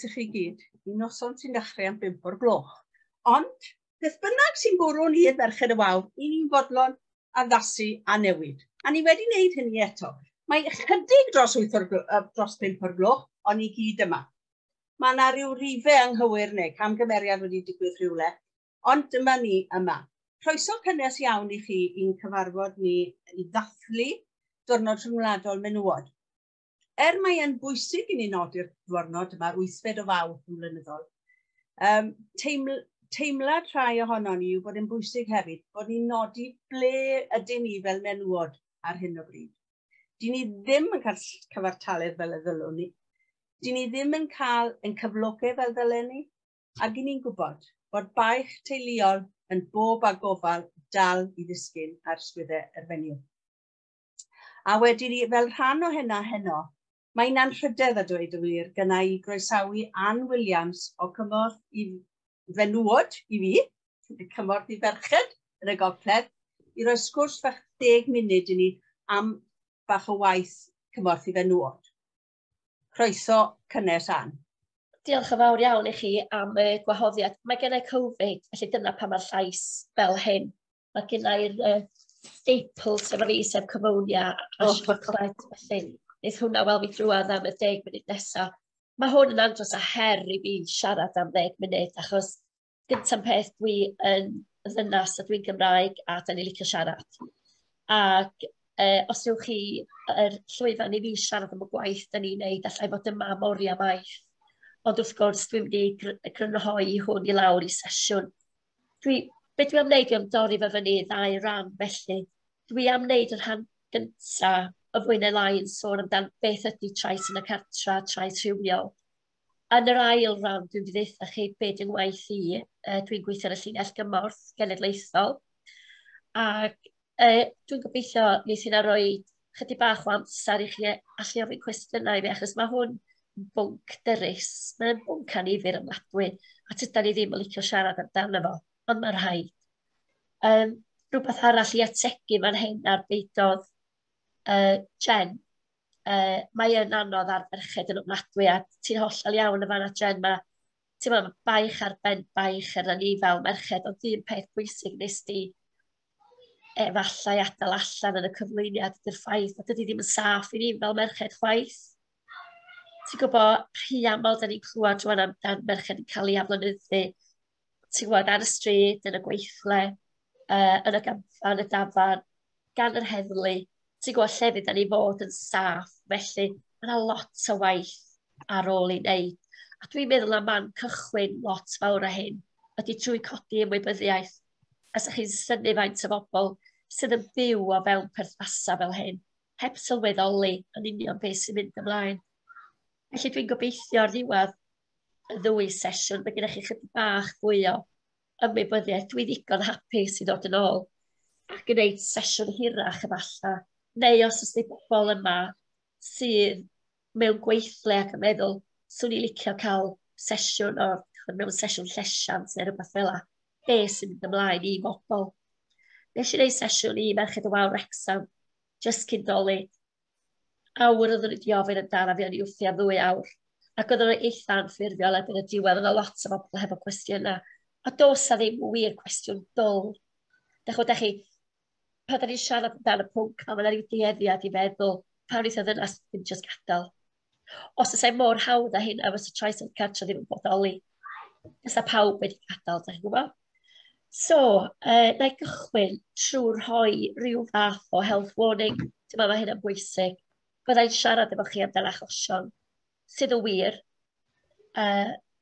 i chi gyd i noson sy'n dechrau am 5 o'r gloch. Ond, beth bynnag sy'n bwrw ni yn Merched y Wawr, i ni'n fodlon addasu a newid. A ni wedi wneud hynny eto. Mae ychydig dros, 8 o'r, dros 5 o'r gloch, ond ni gyd yma. Mae yna ryw rifau anghywir neu camgymeriad wedi digwydd rhywle, ond dyma ni yma. Croeso cynnes iawn i chi i'n cyfarfod ni i ddathlu Diwrnod Rhyngwladol Menywod. Er mae e'n bwysig i ni nodi'r diwrnod yma'r 8fed o Fawrth yn flynyddol, teimlad rhai ohonon ni yw bod yn bwysig hefyd bod ni'n nodi ble ydyn ni fel menywod ar hyn o bryd. Dyn ni ddim yn cael cyfartaledd fel y ddylwn ni. Dyn ni ddim yn cael ein cyflogau fel ddylen ni. Ac i ni'n gwybod bod baich teuluol yn bob a gofal dal i ddisgyn ar swyddau yr fenyw. A wedyn ni, fel rhan o hynna heno, mae'n anrhydedd a dweud y wir gyna i groesawu Ann Williams o Cymorth i Fenywod i fi, Cymorth i Ferched yn y Gogledd, i roi sgwrs fach 10 munud i ni am bach o waith Cymorth i Fenywod. Croeso cynnes, Ann. Diolch yn fawr iawn i chi am y gwahoddiad. Mae gen i Covid, felly dyna pam mae'r llais fel hyn. Mae gen i'r staples efo fi, sef Covonia a siocled, felly wneith hwnna wel fi drwadd am y 10 munud nesaf. Mae hwn yn andros o her i fi siarad am 10 munud, achos gyntaf peth dwi yn ddynas a dwi'n Gymraeg a da ni'n licio siarad. Ac os yw'ch chi yr llwyfan i fi siarad am y gwaith da ni'n neud, allai fod yma am oriau maith. Ond wrth gwrs, dwi'n mynd i grynhoi hwn i lawr i sesiwn. Be dwi am wneud, dwi am dorri fe fyny i ddau ran, felly. Dwi am wneud y rhan gyntaf y fwy neu lai yn sôn amdan beth ydy trais yn y cartra, trais rhywiol. Yn yr ail ran, dwi'n mynd i ddeutha chi be dwi'n waith i. Dwi'n gweithio ar y llinell gymorth genedlaethol. Ac dwi'n gobeithio wneith hynna roi chydig bach o amser i chi allu ofyn cwestiynau i fi, achos mae hwn yn bwnc dyrys. Mae'n bwnc annifyr ofnadwy, a tydan ni ddim yn licio siarad amdano fo, ond mae'n rhaid. Rhywbeth arall i ategu fan hyn ar beidodd Jen, mae yn anodd ar ferched yn ofnadwy, a ti'n hollol iawn yn fan'na, Jen, mae ti'n meddwl, baich ar ben baich arna ni fel merched, ond un peth bwysig nes di efallai adael allan yn y cyflwyniad ydy'r ffaith nad ydy ddim yn saff i ni fel merched chwaith. Ti'n gwybod, rhy aml da ni'n clywed rwan amdan merched yn cael ei aflonyddu, ti'n gwybod, ar y stryd, yn y gweithle, yn y gampfa, yn y dafarn, gan yr heddlu. Ti'n gwybod, llefydd da ni fod yn saff, felly mae yna lot o waith ar ôl i wneud. A dwi'n meddwl am man cychwyn lot fawr o hyn ydy trwy codi ymwybyddiaeth. A sa chi'n synnu faint o bobl sydd yn byw o fewn perthnasau fel hyn, heb sylweddoli yn union beth sy'n mynd ymlaen. Felly dwi'n gobeithio ar ddiwedd y ddwy sesiwn, mae gennych chi chydig bach fwy o ymwybyddiaeth. Dwi ddigon hapus i ddod yn ôl a gwneud sesiwn hirach efallai. Neu os oes bobl yma sydd mewn gweithle ac yn meddwl, swn i licio cael sesiwn o, mewn sesiwn llesiant neu rhywbeth fel 'na, be sy'n mynd ymlaen i bobl. Nes i wneud sesiwn i Merched y Wawr Wrecsam, jyst cyn Dolig. Awr oedden nhw wedi ofyn amdano fi, o'n i wrthi am 2 awr. Ac oedden nhw eitha anffurfiol erbyn y diwedd, oedd lot o bobl hefo cwestiynau. A does 'na ddim wir cwestiwn dwl. Dach ch'mod, dach chi, pan da ni'n siarad amdan y pwnc 'ma, ma' 'na ryw dueddiad i feddwl, pan wneith y ddynas ddim jyst gadael. Os oes e mor hawdd â hynna, fysa trais yn y cartre ddim yn bodoli. Fysa pawb wedi gadael, dach chi'n gwybod? So, na i gychwyn trwy rhoi rhyw fath o health warning. Dwi'n meddwl mae hynna'n bwysig. Byddai'n siarad efo chi amdan achosion sydd yn wir,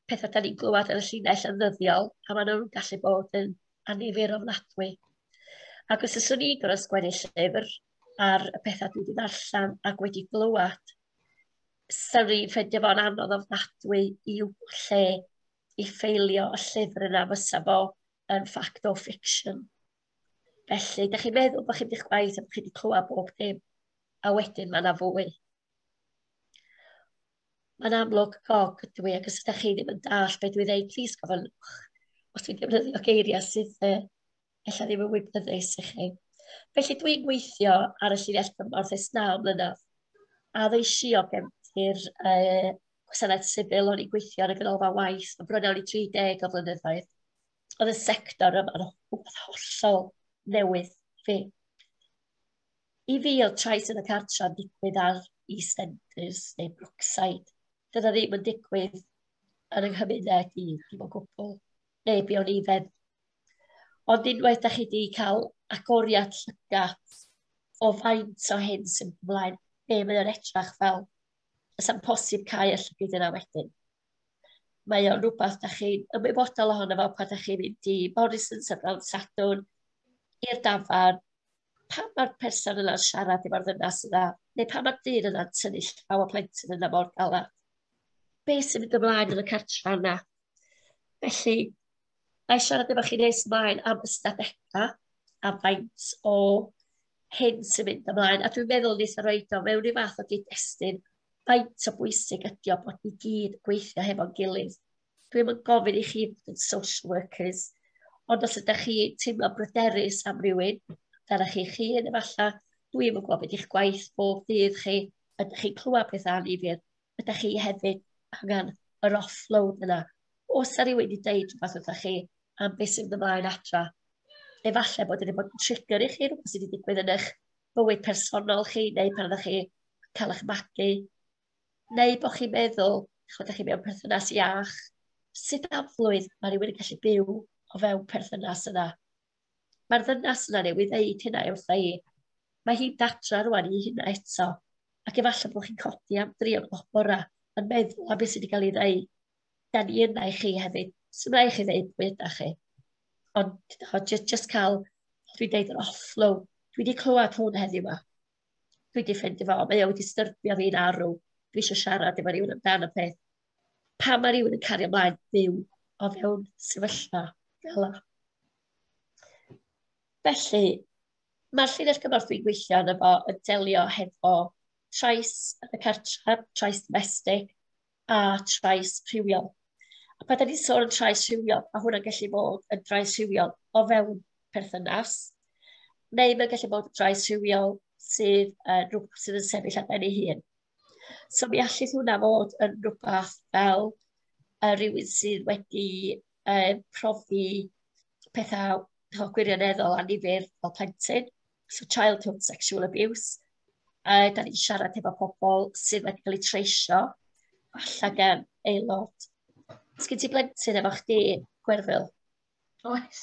pethau da ni'n glywed ar y llinell yn ddyddiol, a maen nhw'n gallu bod yn annifyr ofnadwy. Ac os yswn i'n gorfod sgwennu llyfr ar y pethau dwi wedi darllen ac wedi glywed, swn i'n ffeindio fo'n anodd ofnadwy i wybod lle i ffeilio y llyfr yna fysa fo yn fact or fiction. Felly, da chi'n meddwl bod chi'n mynd i'ch gwaith a bod chi wedi clywed bob dim, a wedyn mae yna fwy. Mae'n amlwg gog ydw i, ac os ydych chi ddim yn dallt beth dwi'n dweud, plis gofynnwch. Os dwi'n defnyddio geiriau sydd ella ddim yn wybyddus i chi. Felly dwi'n gweithio ar y llinell gymorth ers 9 mlynedd, a ddeis i o gefndir gwasanaeth sifil, o'n i'n gweithio ar y ganolfan waith, yn bron iawn i 30 o flynyddoedd. Oedd y sector yma'n rhywbeth hollol newydd fi. I fi, oedd trais yn y cartra yn digwydd ar EastEnders neu Brookside. Dyna ddim yn digwydd yn yng nghymuned i, ddim o gwbl, neu be o'n i feddwl. Ond unwaith da chi wedi cael agoriad llygad o faint o hyn sy'n ymlaen, be mae o'n edrach fel, ysa'm posib cau y llygyd yna wedyn. Mae o'n rhywbeth da chi'n ymwybodol ohono fo pan da chi'n mynd i Morrisons ar bnawn Sadwrn, i'r dafarn, pan mae'r person yna'n siarad efo'r ddynas yna, neu pan mae'r dyn yna'n tynnu llaw y plentyn yna mor galad. Be sy'n mynd ymlaen yn y cartra yna? Felly, na i siarad efo chi nes ymlaen am ystadegau a faint o hyn sy'n mynd ymlaen. A dwi'n meddwl wneith o roed o mewn rhyw fath o gyd-destun faint o bwysig ydy o bod ni gyd yn gweithio hefo'n gilydd. Dwi'm yn gofyn i chi fod yn social workers, ond os ydych chi teimlo bryderus am rywun, amdanoch chi'ch hun efallai, dwi'm yn gwybod beth yw'ch gwaith bob dydd chi, ydych chi'n clywed pethau annifyr, ydych chi hefyd angen yr offload yna. Oes 'na rywun wedi deud rhywbeth wrthych chi am beth sy'n mynd ymlaen adra? Efallai bod wedi bod yn trigger i chi, rhywbeth sydd wedi digwydd yn eich bywyd personol chi, neu pan ydych chi cael eich magu, neu bod chi'n meddwl, ch'mod, chi mewn perthynas iach, sut aflwydd mae rhywun yn gallu byw o fewn perthynas yna? Mae'r ddynas yna newydd ddeud hynna wrtha i. Mae hi'n dadra rwan i hynna eto. Ac efallai bod chi'n codi am dri o'r gloch bora yn meddwl am beth sydd wedi cael ei ddeud. Da ni yna i chi hefyd. So mae i chi ddeud pwy ydach chi. Ond just cael, dwi'n deud yr offload. Dwi wedi clywed hwn heddiw yma. Dwi wedi ffeindio fo, mae o wedi styrbio fi'n arw. Dwi eisiau siarad efo rhywun amdano peth. Pam mae rhywun yn cario ymlaen byw o fewn sefyllfa fel yna? Felly, mae'r llinell gymorth dwi'n gweithio arno fo yn delio hefo trais yn y cartref, trais domestig a trais rhywiol. A pan da ni'n sôn am trais rhywiol, mae hwnna'n gallu bod yn drais rhywiol o fewn perthynas, neu mae'n gallu bod yn drais rhywiol sydd yn rhywbeth sydd yn sefyll ar ben ei hun. So mi allith hwnna fod yn rhywbeth fel rhywun sydd wedi profi pethau gwirioneddol annifyr fel plentyn, so childhood sexual abuse. Da ni'n siarad efo pobl sydd wedi cael eu treisio, falle gan aelod. Sgyn ti blentyn efo chdi, Gwerfyl? Oes.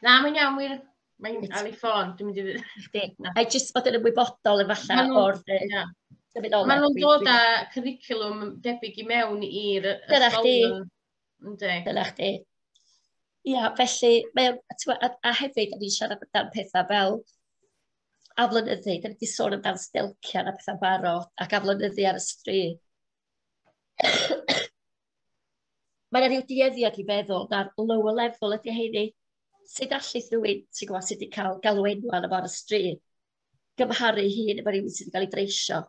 Na, mae'n iawn wir. Mae'n ar ei ffôn, dwi'n mynd i Chdi. A jyst bod yn ymwybodol efallai o'r Maen nhw'n dod â cwricwlwm debyg i mewn i'r Dyna chdi. Dyna chdi. Ia, felly, mae o'n, a hefyd, da ni'n siarad amdan pethau fel aflonyddu, da ni wedi sôn amdan stelcian a pethau'n barod, ac aflonyddu ar y stryd. Mae yna rhyw dueddiad i feddwl na'r lower level ydy heini. Sut allith rhywun, ti'n gwybod, sydd wedi cael galw enw arno fo ar y stryd, gymharu hun efo rhywun sydd wedi cael ei dreisio.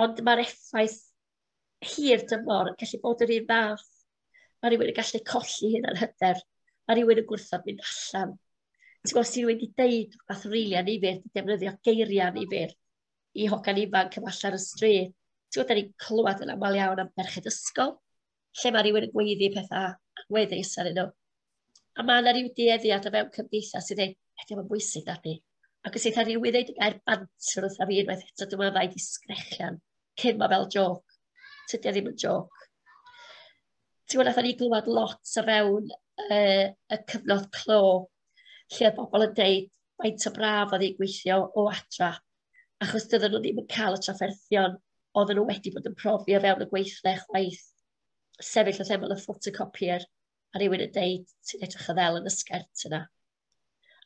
Ond mae'r effaith hir dymor yn gallu bod yr un fath. Mae rhywun yn gallu colli hunan hyder. Mae rhywun yn gwrthod mynd allan. Ti'n gwybod, os rhywun wedi deud rhywbeth rili annifyr, wedi defnyddio geiriau annifyr i hogan ifanc efallai ar y stryd. Ti'n gwybod, da ni'n clywed yn aml iawn am merched ysgol, lle mae rhywun yn gweiddi pethau anweddus arnyn nhw. A mae yna rhyw dueddiad o fewn cymdeithas sy'n dweud, ydy o'n bwysig nadi. Ac os eitha rhywun dweud y gair banter wrtha fi unwaith eto, dwi'n meddwl rhaid i sgrechian, cyn ma fel joc. Tydi o ddim yn joc. Ti'n gwybod, nathon ni glywed lot o fewn y cyfnod clo, lle oedd bobl yn deud faint o braf oedd hi gweithio o adra, achos dydyn nhw ddim yn cael y trafferthion oedden nhw wedi bod yn profi o fewn y gweithle chwaith. Sefyll wrth ymyl y photocopier a rhywun yn deud, ti'n edrych yn ddel yn y sgert yna.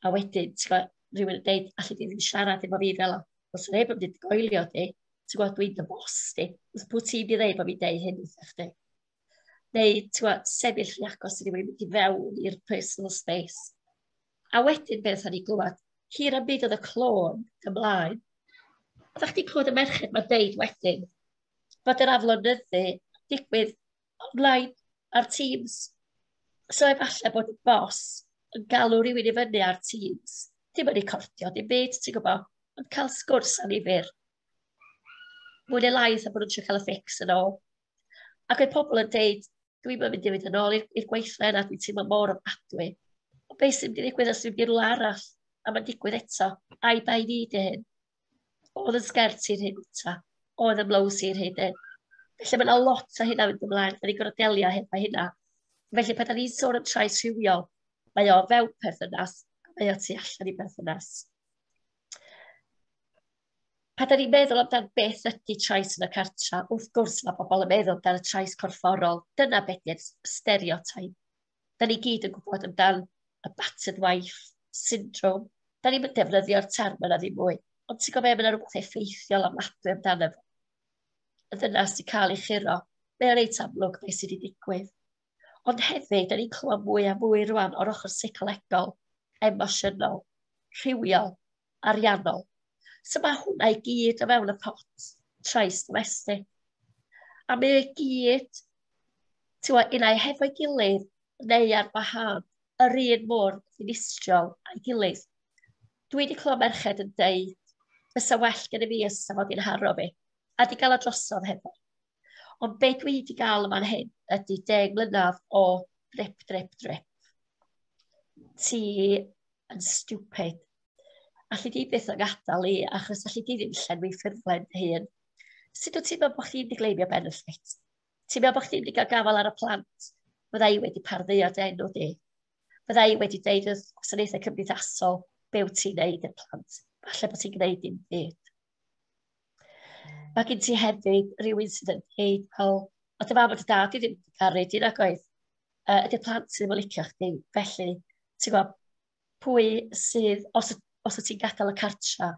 A wedyn, ti'n gwybod, rhywun yn deud, alli di ddim siarad efo fi fel o. Os neb yn mynd i goelio di, ti'n gwybod, dwi'n dy boss di. Wrth pwy ti'n mynd i ddeud bod fi'n deud hyn wrthych chdi. Neu, ti'n gwybod, sefyll rhy agos i rhywun yn mynd i fewn i'r personal space. A wedyn beth o'n i glywed, hir am byd oedd y clôn ymlaen. Oeddech chdi'n clywed y merched ma'n deud wedyn bod yr aflonyddu digwydd online ar Teams. So efallai bod y boss yn galw rhywun i fyny ar Teams. Dim yn recordio, dim byd, ti'n gwybod, ond cael sgwrs annifyr. Mwy neu lai a bod nhw'n trio cael y fix yn ôl. Ac oedd pobl yn deud, dwi'n mynd i fynd yn ôl i'r gweithle yna, dwi'n teimlo mor ofnadwy. Ond beth sy'n mynd i ddigwydd os dwi'n mynd i rhywle arall, a mae'n digwydd eto, ai bai fi di hyn. Oedd yn sgert i'r hyn ta, oedd yn blows i'r hyn hyn. Felly mae yna lot o hynna mynd ymlaen, da ni'n gorfod delio hefo hynna. Felly pan da ni'n sôn am trais rhywiol, mae o fewn perthynas, mae o tu allan i berthynas. Pan da ni'n meddwl amdan beth ydy trais yn y cartra, wrth gwrs mae pobl yn meddwl amdan y trais corfforol. Dyna beth ydy'r stereotype. Da ni gyd yn gwybod amdan y battered wife syndrome. Da ni'n defnyddio'r term yna ddim mwy. Ond ti'n gwybod beth, mae yna rhywbeth effeithiol ofnadwy amdano fo. Y ddynas sy'n cael ei churo, mae o'n reit amlwg beth sydd wedi digwydd. Ond hefyd, da ni'n clywed mwy a mwy rwan o'r ochr seicolegol, emosiynol, rhywiol, ariannol. So mae hwnna i gyd o fewn y pot trais domestig. A mae i gyd, ti'n gwybod, unai hefo'i gilydd neu ar wahân, yr un mor ddinistriol a'i gilydd. Dwi wedi clywed merched yn deud, fysa well gen i fi os fod i'n haro fi, a di gael o drosodd hefo. Ond be dwi wedi gael yma'n hyn ydy 10 mlynedd o drip, drip, drip. Ti yn stupid. Alli di byth yn gadael i, achos alli di ddim llenwi ffurflen dy hun. Sut wyt ti'n meddwl bod chdi'n mynd i gleimio benefit? Ti'n meddwl bod chdi'n mynd i gael gafael ar y plant? Fydda i wedi pardduo dy enw di. Fydda i wedi deud wrth gwasanaethau cymdeithasol be wyt ti'n neud i'r plant. Falle bod ti'n gwneud dim byd. Mae gen ti hefyd rhywun sydd yn deud, wel, o dy fam a dy dad di ddim wedi caru di nag oedd. Ydy'r plant sydd ddim yn licio chdi. Felly, ti'n gwybod, pwy sydd, os wyt ti'n gadael y cartra,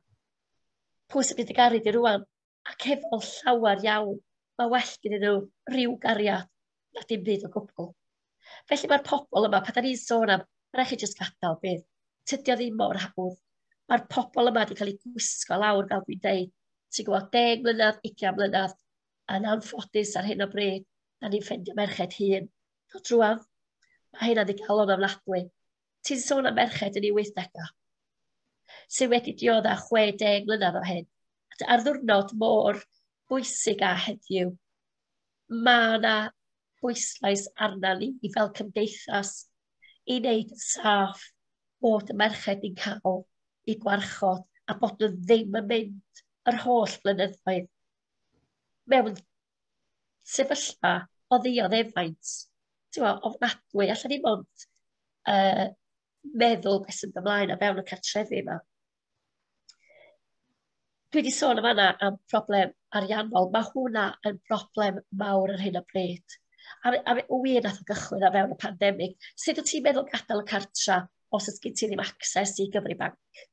pwy sy'n mynd i garu di rwan? Ac efo llawer iawn, mae well gyda nhw rhyw gariad na dim byd o gwbl. Felly mae'r pobl yma, pan da ni'n sôn am, mae rhaid chi jyst gadael bydd. Tydi o ddim mor hawdd. Mae'r pobl yma wedi cael eu gwisgo lawr, fel dwi'n deud. Ti'n gwybod, 10 mlynedd, 20 mlynedd, yn anffodus ar hyn o bryd, da ni'n ffeindio merched hŷn. Dod drwadd. Mae hynna wedi cael o'n ofnadwy. Ti'n sôn am merched yn ei 80au, sydd wedi dioddef 60 mlynedd o hyn. Ar ddwrnod mor bwysig â heddiw, mae yna bwyslais arna ni fel cymdeithas i wneud yn saff bod y merched yn cael eu gwarchod a bod nhw ddim yn mynd yr holl flynyddoedd mewn sefyllfa o ddioddefaint, ti'n gwbod, ofnadwy. Allan ni mond meddwl beth sy'n ymlaen o fewn y cartrefi yma. Dwi wedi sôn am fanna am problem ariannol. Mae hwnna yn broblem mawr ar hyn o bryd. A wir nath o gychwyn o fewn y pandemig. Sut wyt ti'n meddwl gadael y cartra os oes gen ti ddim access i gyfri banc?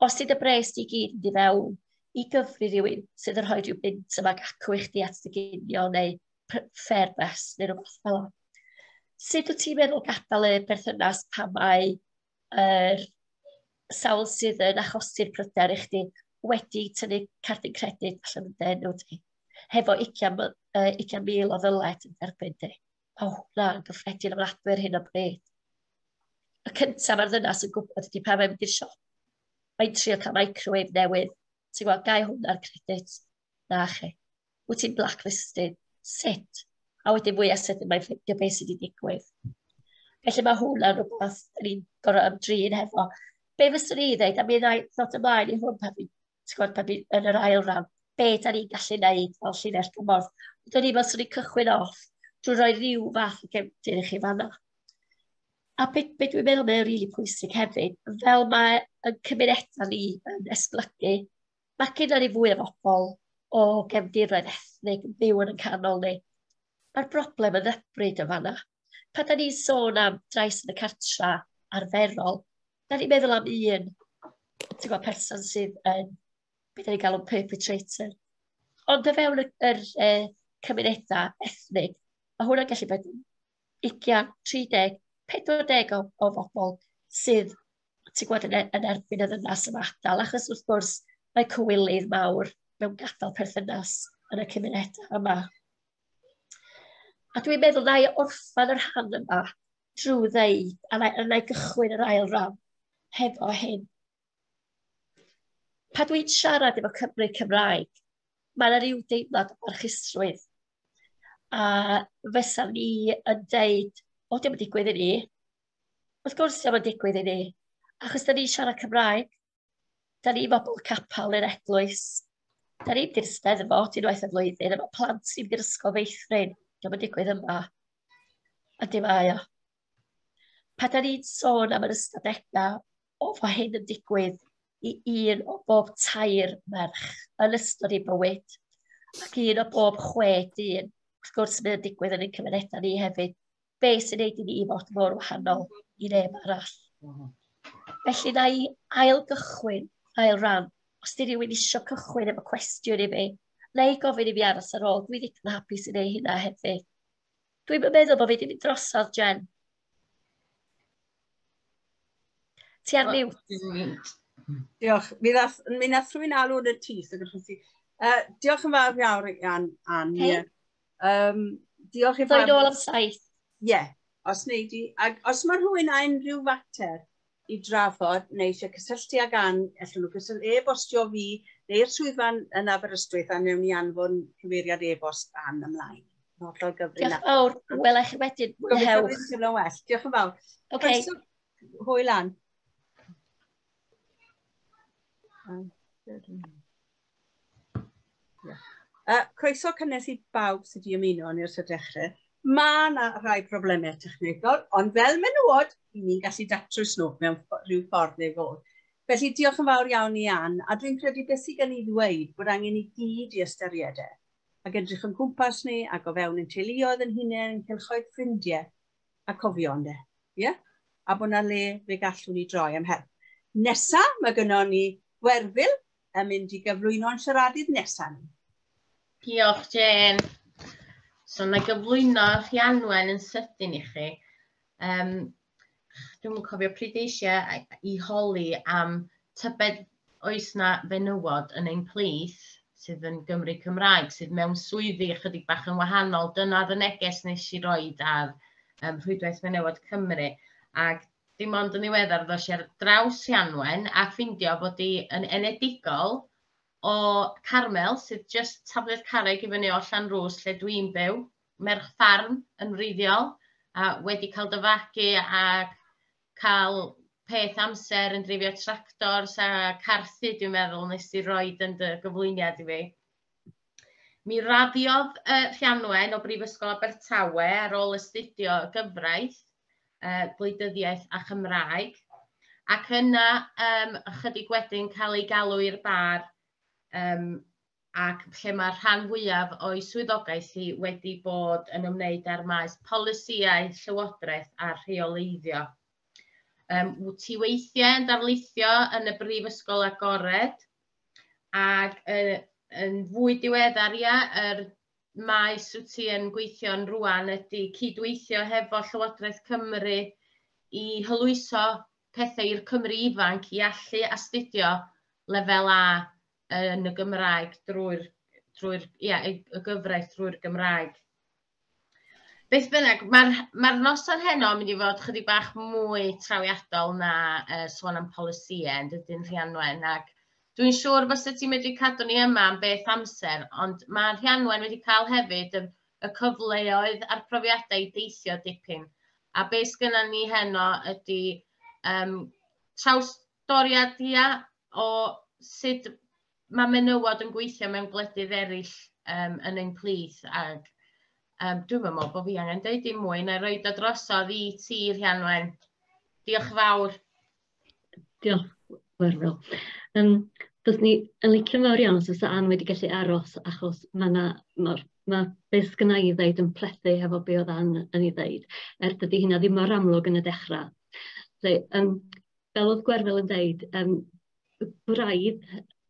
Os ti dy bres di gyd yn di fewn i gyfri rhywun sydd yn rhoi rhyw bunt yma acw i chdi at dy ginio neu Fairvest neu rhywbeth fel yna. Sut wyt ti'n meddwl gadael y berthynas pan mae yr sawl sydd yn achosi'r pryder i chdi wedi tynnu cardyn credit allan yn dy enw di, hefo 20,000 o ddyled yn derbyn di? Mae hwnna'n gyffredin ofnadwy ar hyn o bryd. Y cyntaf mae'r ddynas yn gwybod ydy pan mae'n mynd i'r siop. Mae'n trio cael microwave newydd. Ti'n gwybod, gai hwnna'r credit? Na chi. Wyt ti'n blacklisted? Sut? A wedyn fwy a sydyn mae'n ffeindio beth sydd wedi digwydd. Felly mae hwnna'n rhywbeth da ni'n gorfod ymdrin hefo. Be fyswn i ddeud, a mi ddau ddod ymlaen i hwn pan dwi'n, ti'n gwybod, pan dwi yn yr ail ran, be da ni'n gallu neud fel llinell gymorth. Dwi'n i'n meddwl swn i'n cychwyn off drwy roi rhyw fath o gefndir i chi fanna. A be dwi'n meddwl mae'n rili pwysig hefyd, fel mae y cymunedau ni yn esblygu, mae gennym ni fwy o bobl o gefndiroedd ethnig yn byw yn y canol ni. Mae'r broblem yn ddybryd yn fanna. Pan da ni'n sôn am drais yn y cartra arferol, da ni'n meddwl am un, ti'n gwybod, person sydd yn, beth da ni'n galw'n perpetrator. Ond o fewn yr cymunedau ethnig, mae hwnna'n gallu bod yn 20, 30, 40 o bobl sydd, ti'n gwybod, yn erbyn y ddynas yma adael, achos wrth gwrs mae cywilydd mawr mewn gadael perthynas yn y cymunedau yma. A dwi'n meddwl na i orffen yr rhan yma drwy ddeud, a na i gychwyn yr ail ran hefo hyn. Pa dwi'n siarad efo Cymry Cymraeg, Mae yna rhyw deimlad o barchusrwydd. A fysa ni yn deud, o, dim yn digwydd i ni. Wrth gwrs, dim yn digwydd i ni. Achos da ni'n siarad Cymraeg. Da ni bobl capel i'r eglwys. Da ni'n mynd i'r steddfod unwaith y flwyddyn, efo plant sy'n mynd i'r ysgol feithrin. Dim yn digwydd yma. A dim mae o. Pa da ni'n sôn am yr ystadegau o fo hyn yn digwydd i un o bob 3 merch yn ystod ei bywyd, ac un o bob 6 dyn. Wrth gwrs, mae'n digwydd yn ein cymunedau ni hefyd. Be sy'n neud i ni fod mor wahanol i neb arall? Felly, na i ail gychwyn, ail ran. Os di rhywun isio cychwyn efo cwestiwn i fi, neu gofyn i fi aros ar ôl, dwi ddigon hapus i wneud hynna hefyd. Dwi'n meddwl bod fi wedi mynd drosodd, Jen. Ti ar mute. Diolch. Mi nath rhywun alw yn y tŷ, so gyda chi. Diolch yn fawr iawn, Ann. Hey. Diolch i bawb. Ddoi nôl am 7. Ie, os wnei di. Ac os mae rhywun â unrhyw fater i drafod neu eisiau cysylltu ag Ann, allan nhw cysylltu e-bostio fi neu'r swyddfa yn Aberystwyth a newn ni anfon cyfeiriad e-bost Ann ymlaen. Hollol gyfrinach. Diolch yn fawr. Wela i chi wedyn. Gobeithio bydd hi'n teimlo'n well. Diolch yn fawr. Okay. Hwyl, Ann. Croeso cynnes i bawb sydd wedi ymuno ni ers y dechrau. Mae yna rhai problemau technegol, ond fel menywod, ni'n gallu datrys nhw mewn rhyw ffordd neu fod. Felly diolch yn fawr iawn i Ann, a dwi'n credu beth sydd gen i ddweud bod angen i gyd i ystyried e, ac edrych yn cwmpas ni, ac o fewn yn teuluoedd yn hunain, yn cylchoedd ffrindiau, a cofio ynde. Ie? A bod yna le fe gallwn ni droi am help. Nesa, mae gynnon ni Gwerfyl yn mynd i gyflwyno'n siaradydd nesa ni. Diolch, Jane. So, na gyflwyno Rhianwen yn sydyn i chi. Dwi'm yn cofio pryd eisiau i holi am tybed oes na fenywod yn ein plith sydd yn Gymry Cymraeg, sydd mewn swyddi ychydig bach yn wahanol. Dyna oedd y neges nes i roed ar Rhwydwaith Menywod Cymru. Ac dim ond yn ddiweddar ddos i ar draws Rhianwen a ffindio bod hi yn enedigol o Carmel, sydd jyst taflu'r carreg i fyny o Llanrwst lle dwi'n byw, merch ffarm yn wreiddiol, a wedi cael dy fagu a cael peth amser yn dreifio tractors a carthu, dwi'n meddwl, nes i roed yn dy gyflwyniad i fi. Mi raddiodd Rhianwen o Brifysgol Abertawe ar ôl astudio gyfraith, gwleidyddiaeth a Chymraeg, ac yna ychydig wedyn cael ei galw i'r bar, ac lle mae'r rhan fwyaf o'i swyddogaeth hi wedi bod yn ymwneud â'r maes polisïau, llywodraeth a rheoleiddio. Wyt ti weithiau yn darlithio yn y Brifysgol Agored, ac yn fwy diweddar ia, yr maes wyt ti yn gweithio yn rŵan ydy cydweithio hefo Llywodraeth Cymru i hwyluso pethau i'r Cymry ifanc i allu astudio lefel A yn y Gymraeg drwy'r y gyfraith drwy'r Gymraeg. Beth bynnag, mae'r noson heno yn mynd i fod chydig bach mwy trawiadol na sôn am polisïau yn dydyn Rhianwen, ac dwi'n siŵr fysa ti'n medru cadw ni yma am beth amser, ond mae Rhianwen wedi cael hefyd y cyfleoedd a'r profiadau i deithio dipyn. A beth sgynna ni heno ydy trawsdoriad ia o sut mae menywod yn gweithio mewn gwledydd eraill yn ein plith, ac dwi'n meddwl bod fi angen deud dim mwy, na i roed o drosodd i ti, Rhianwen. Diolch fawr. Diolch, Gwerfyl. Byswn ni yn licio fawr iawn os fysa Ann wedi gallu aros, achos mae beth sgynna i ddeud yn plethu hefo be oedd Ann yn ei ddeud, er dydy hynna ddim mor amlwg yn y dechrau. So, fel oedd Gwerfyl yn deud, braidd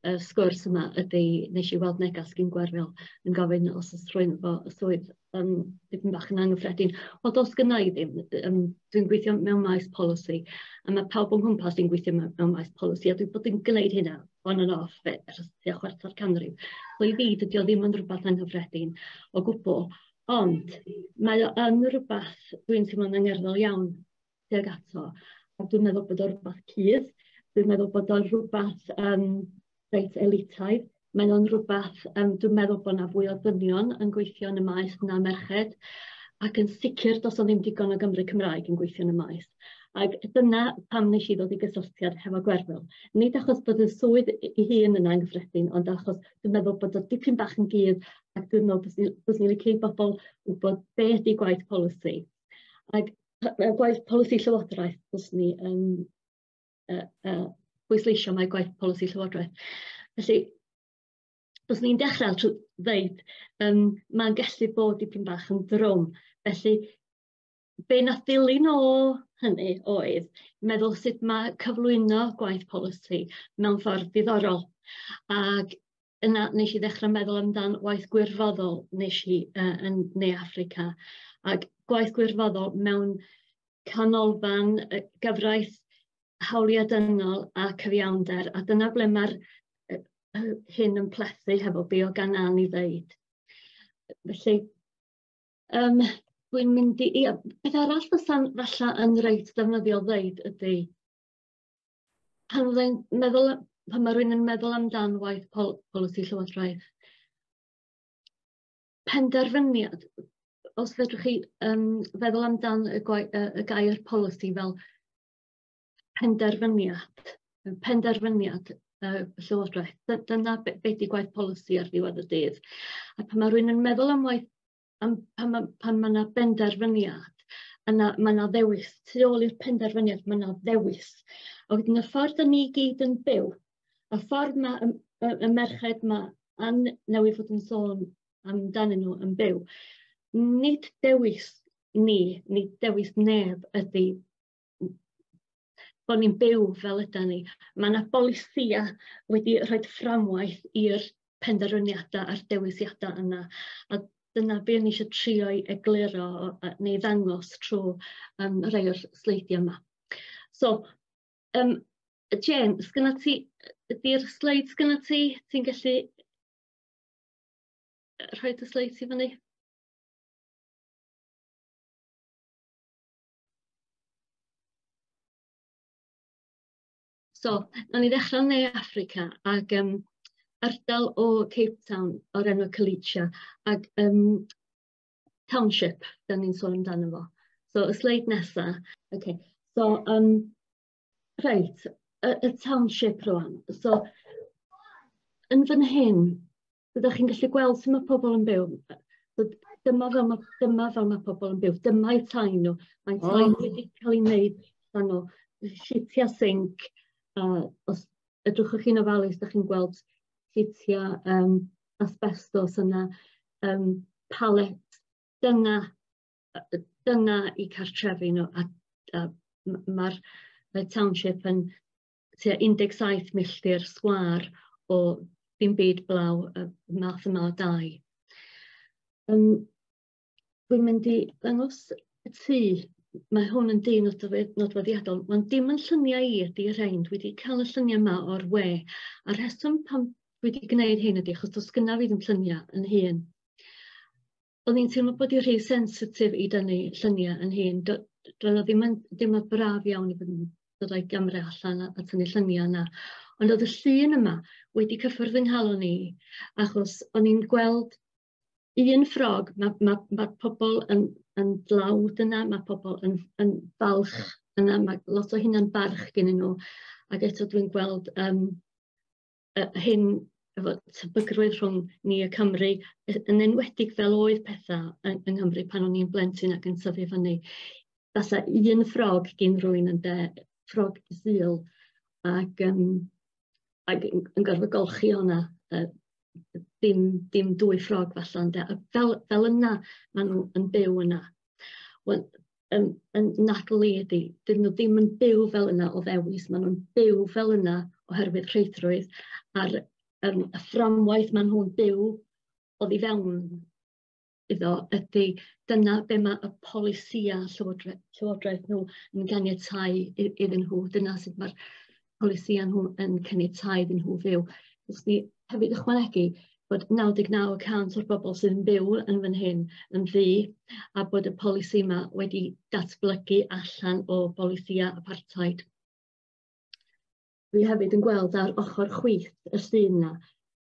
y sgwrs yma ydy, nes i weld negas gyn Gwerfyl yn gofyn os oes rhywun efo swydd dipyn bach yn anghyffredin. Wel, does gynna i ddim. Dwi'n gweithio mewn maes polisi, a mae pawb o'n nghwmpas i'n gweithio mewn maes polisi, a dwi'n bod yn gwneud hynna on and off ers tua chwarter canrif. So i fi, dydy o ddim yn rhywbeth anghyffredin o gwbl, ond mae o yn rhywbeth dwi'n teimlo'n angerddol iawn tuag ato, a dwi'n meddwl bod o'n rhywbeth cudd, dwi'n meddwl bod o'n rhywbeth reit elitaidd. Mae o'n rhywbeth, dwi'n meddwl bod yna fwy o ddynion yn gweithio yn y maes na merched, ac yn sicr does o ddim digon o Gymry Cymraeg yn gweithio yn y maes. Ac dyna pam nes i ddod i gysylltiad hefo Gwerfyl. Nid achos bod y swydd ei hun yna'n gyffredin, ond achos dwi'n meddwl bod o dipyn bach yn gudd, ac dwi'n meddwl bys ni'n licio i bobl wybod be ydy gwaith polisi. Ac gwaith polisi Llywodraeth, bys ni yn bwysleisio mai gwaith polisi Llywodraeth. Felly, bys ni'n dechrau trwy ddeud, mae'n gallu bod dipyn bach yn drwm. Felly, be nath dilyn o hynny oedd meddwl sut mae cyflwyno gwaith polisi mewn ffordd diddorol. Ac yna nes i ddechrau meddwl amdan waith gwirfoddol nes i yn Ne Affrica. Ac gwaith gwirfoddol mewn canolfan gyfraith, hawliau dynol a cyfiawnder. A dyna ble mae'r hyn yn plethu hefo be o gan Ann i ddeud. Felly, dwi'n mynd i... Ia, beth arall fysa'n falle yn reit ddefnyddiol ddeud ydy, pan fyddai'n meddwl, pan mae rhywun yn meddwl amdan waith polisi Llywodraeth, penderfyniad, os fedrwch chi feddwl amdan y gair polisi fel penderfyniad, penderfyniad Llywodraeth. Dyna be ydy gwaith polisi ar ddiwedd y dydd. A pan mae rhywun yn meddwl am waith, pan mae yna benderfyniad, yna mae yna ddewis. Tu ôl i'r penderfyniad mae yna ddewis. A wedyn y ffordd da ni gyd yn byw, y ffordd mae y merched mae Ann newydd fod yn sôn amdanyn nhw yn byw, nid dewis ni, nid dewis neb ydy bod ni'n byw fel yda ni. Mae yna bolisïau wedi rhoi fframwaith i'r penderfyniadau a'r dewisiadau yna. A dyna be o'n i eisiau trio i egluro neu ddangos trwy rhai o'r sleidiau yma. So, Jane, sgynna ti, ydy'r sleid sgynna ti? Ti'n gallu rhoi dy sleids i fyny? So, nawn ni ddechrau yn Ne Affrica ac ardal o Cape Town o'r enw Khayelitsha ac township, da ni'n sôn amdano fo. So, y sleid nesa. Okay. So, reit, y township rwan. So, yn fan hyn, byddwch chi'n gallu gweld sut mae pobl yn byw. So, dyma fel mae pobl yn byw. Dyma'i tai nhw. Mae'n tai wedi cael ei wneud allan o sheetia sinc. Os edrychwch chi'n ofalus, da chi'n gweld sheetia asbestos yna, palet, dyna i cartrefi nhw. A mae'r township yn tua 17 milltir sgwâr o ddim byd blaw y math yma o dai. Dwi'n mynd i ddangos y tŷ. Mae hwn yn dŷ nodweddiadol. Mae'n dim yn lluniau i ydy rhain. Dwi wedi cael y lluniau yma o'r we. A'r rheswm pam dwi wedi gwneud hyn ydy achos does gynna fi ddim lluniau yn hun. O'n i'n teimlo bod i rhy sensitif i dynnu lluniau yn hun. Doedd o ddim yn deimlad braf iawn i fod yn dod o'i gamera allan a tynnu lluniau yna. Ond oedd y llun yma wedi cyffwrdd yng nghalon i, achos o'n i'n gweld un ffrog, mae pobl yn dlawd yna, mae pobl yn falch yna, mae lot o hunan barch gennyn nhw. Ac eto dwi'n gweld hyn efo tebygrwydd rhwng ni a Cymru, yn enwedig fel oedd pethau yng Nghymru pan o'n i'n blentyn ac yn tyfu fyny. Fasa un ffrog gyn rhywun yn de, ffrog Sul, ac yn gorfod golchi hwnna, dim dwy ffrog falle, ynde. A fel yna maen nhw yn byw yna. Wel, yn Natalie ydy, dyn nhw ddim yn byw fel yna o ddewis, maen nhw'n byw fel yna oherwydd rheidrwydd, a'r y fframwaith maen nhw'n byw oddi fewn iddo ydy dyna be mae y polisïau llywodraeth nhw yn caniatáu iddyn nhw. Dyna sut mae'r polisïau nhw yn caniatáu iddyn nhw fyw. Os ni hefyd ychwanegu bod 99% o'r bobl sydd yn byw yn fan hyn yn ddu, a bod y polisi yma wedi datblygu allan o bolisïau apartheid. Dwi hefyd yn gweld ar ochr chwith y llun yna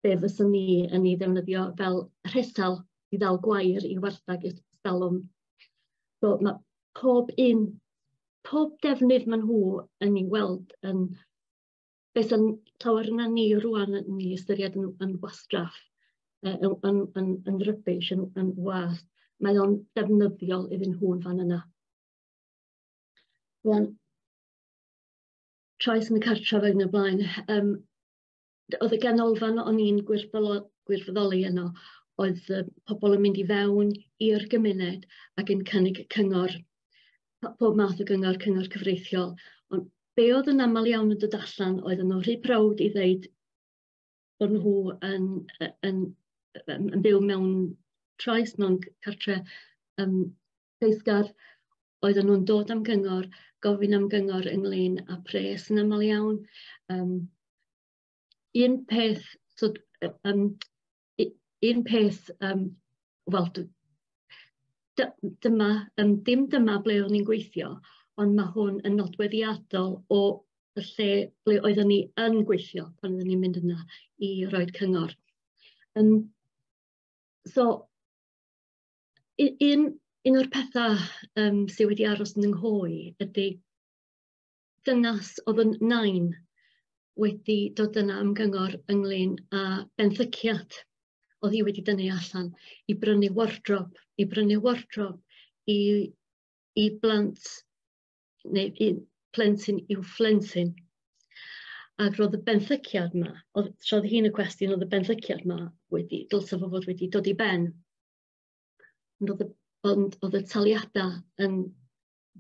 be fyswn ni yn ei ddefnyddio fel rhesel i ddal gwair i warthag i'r stalwm. So mae pob un, pob defnydd maen nhw yn ei weld yn beth sy'n llawer yna ni rwan yn ei ystyried yn wastraff, yn rubbish, yn was. Mae o'n defnyddiol iddyn nhw'n fan yna. Rwan, trais yn y cartref ac yn y blaen. Oedd y ganolfan o'n i'n gwirfoddoli yno, oedd pobl yn mynd i fewn i'r gymuned ac yn cynnig cyngor, pob math o gyngor, cyngor cyfreithiol. Ond be oedd yn aml iawn yn dod allan, oedd nhw rhy prowd i ddeud bod nhw yn byw mewn trais, mewn cartre treisgar. Oedden nhw'n dod am gyngor, gofyn am gyngor ynglyn â pres yn aml iawn. Un peth, so, un peth, wel, dyma, dim dyma ble o'n i'n gweithio, ond mae hwn yn nodweddiadol o y lle ble oeddwn ni yn gweithio pan oeddwn ni'n mynd yna i roed cyngor. So, un o'r pethau sydd wedi aros yn 'nghof ydy dynas oedd yn nain wedi dod yna am gyngor ynglyn â benthyciad oedd hi wedi dynnu allan i brynu wardrobe, i blant neu i plentyn i'w phlentyn. Ac roedd y benthyciad yma, trodd hi'n y cwestiwn, oedd y benthyciad yma wedi, dylse fo fod wedi dod i ben. Ond oedd y taliadau yn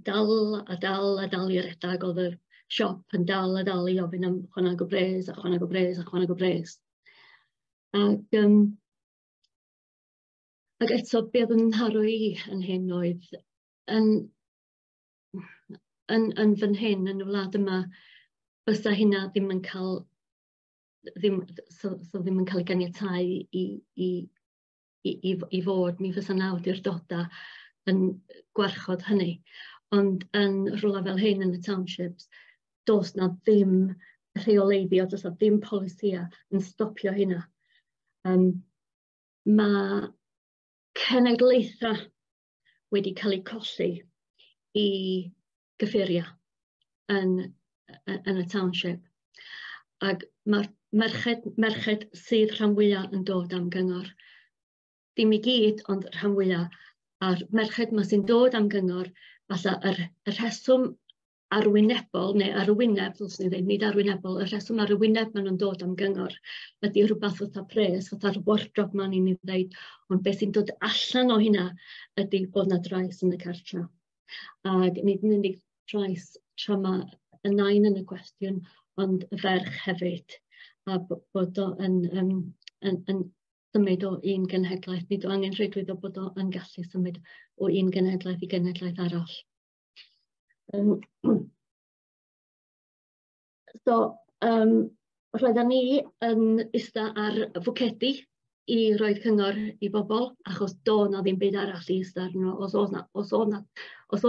dal a dal a dal i redag, oedd y siop yn dal a dal i ofyn am chwaneg o bres a chwaneg o bres a chwaneg o bres. Ac eto, be oedd yn nharo i yn hyn oedd, yn fan hyn, yn y wlad yma, bysa hynna ddim yn cael, ddim yn cael ei ganiatáu i fod, mi fysa 'na awdurdodau yn gwarchod hynny. Ond yn rhywle fel hyn yn y townships, does na ddim rheoleiddio, does na ddim polisïau yn stopio hynna. Mae cenedlaethau wedi cael eu colli i gyffuriau yn y township. Ac mae'r merched sydd rhan fwyaf yn dod am gyngor. Dim i gyd, ond rhan fwyaf. A'r merched yma sy'n dod am gyngor, falle yr rheswm arwynebol, neu arwyneb, ddylswn i ddweud, nid arwynebol, y rheswm arwyneb maen nhw'n dod am gyngor ydy rhywbeth fatha pres, fatha'r wardrobe ma'n i'n ei ddweud, ond beth sy'n dod allan o hynna ydy bod na drais yn y cartra. Ac nid yn unig trais tra mae y nain yn y cwestiwn, ond y ferch hefyd, a bod o yn symud o un genhedlaeth, nid o angen rheidrwydd o bod o yn gallu symud o un genhedlaeth i genhedlaeth arall. So, roedden ni yn ista ar fwcedi i roi cyngor i bobl, achos do na ddim byd arall i ista arno. Os oedd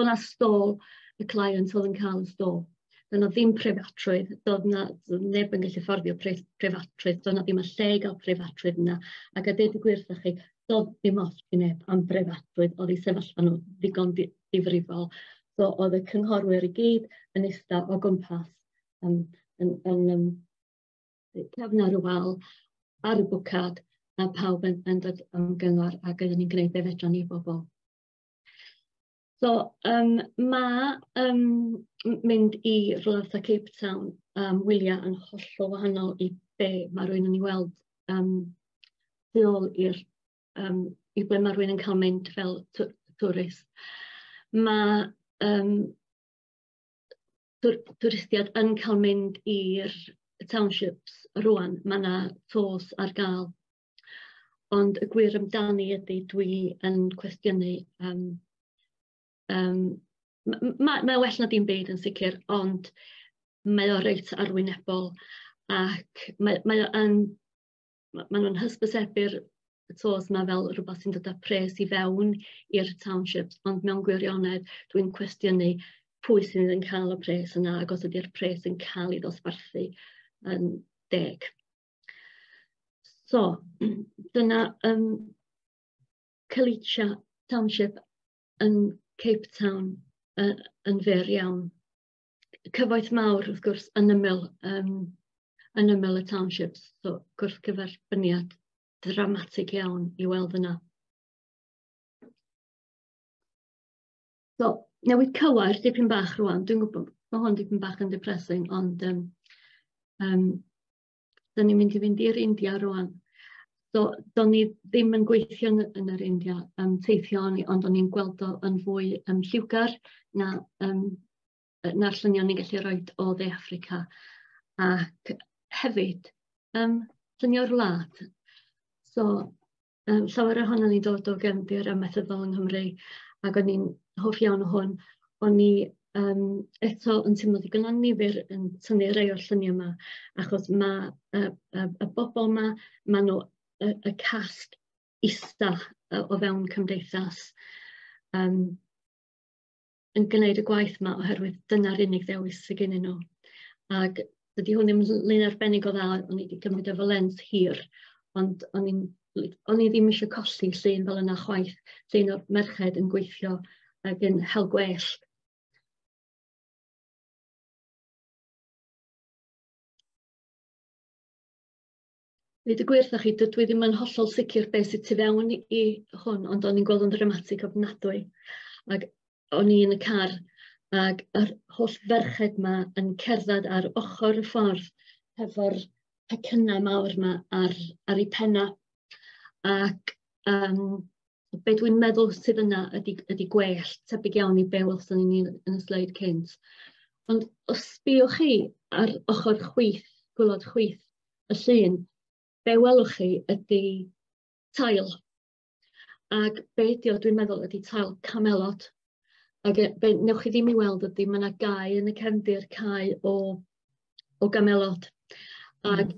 na stôl, y client oedd yn cael y stôl. Doedd na ddim preifatrwydd, doedd na neb yn gallu fforddio preifatrwydd, doedd na ddim y lle i gael preifatrwydd yna. Ac a deud y gwir wrthych chi, doedd ddim ots i neb am breifatrwydd, oedd eu sefyllfa nhw ddigon difrifol. So oedd y cynghorwyr i gyd yn ista o gwmpas yn cefn ar y wal, ar y bwcad, a pawb yn dod am gyngor, ac oedden ni'n gwneud be fedran ni bobl. So mae mynd i rhywle fatha Cape Town wyliau yn hollol wahanol i be mae rhywun yn ei weld tu ôl i'r i ble mae rhywun yn cael mynd fel tourist. Mae twristiaid yn cael mynd i'r townships rwan, mae yna tours ar gael. Ond y gwir amdani ydy dwi yn cwestiynu. Mae well na dim byd yn sicr, ond mae o reit arwynebol, ac mae nhw'n hysbysebu'r tours yma fel rhywbeth sy'n dod â pres i fewn i'r townships, ond mewn gwirionedd dwi'n cwestiynu pwy sydd yn cael y pres yna, ac os ydy'r pres yn cael ei ddosbarthu yn deg. So, dyna Khayelitsha Township yn Cape Town yn fyr iawn. Cyfoeth mawr, wrth gwrs, yn ymyl y townships, so gwrthgyferbyniad dramatig iawn i weld yna. So, newid cywair dipyn bach rwan. Dwi'n gwybod mae hwn dipyn bach yn depressing, ond dyn ni'n mynd i fynd i'r India rwan. So, do'n ni ddim yn gweithio yn yr India, teithio ni, ond o'n i'n gweld o yn fwy lliwgar na'r lluniau ni'n gallu rhoi o Dde Affrica. Ac hefyd, llunio'r wlad. So, llawer ohono ni'n dod o gefndir amaethyddol yng Nghymru, ac o'n i'n hoff iawn o hwn. O'n i eto yn teimlo ddigon annifyr yn tynnu rhai o'r lluniau yma, achos mae y bobl yma, maen nhw y cast ista o fewn cymdeithas yn gwneud y gwaith yma, oherwydd dyna'r unig ddewis sydd gennyn nhw. Ac dydy hwn ddim yn lun arbennig o dda, o'n i wedi cymryd efo lens hir, ond o'n i ddim eisiau colli llun fel yna chwaith, llun o'r merched yn gweithio ac yn hel gwellt. Dweud y gwir wrthoch chi, dydw i ddim yn hollol sicr beth sydd tu fewn i hwn, ond o'n i'n gweld yn ddramatig ofnadwy. Ac o'n i yn y car, ac yr holl ferched yma yn cerdded ar ochr y ffordd hefo'r pecynnau mawr yma ar eu penna. Ac be dwi'n meddwl sydd yna ydy gwellt, tebyg iawn i be welson ni yn y sleid cynt. Ond os sbïwch chi ar ochr chwith, gwaelod chwith y llun, be welwch chi ydy tail. Ac be ydy o, dwi'n meddwl, ydy tail camelod. Ac be newch chi ddim i weld ydy mae yna gae yn y cefndir, cae o gamelod. Ac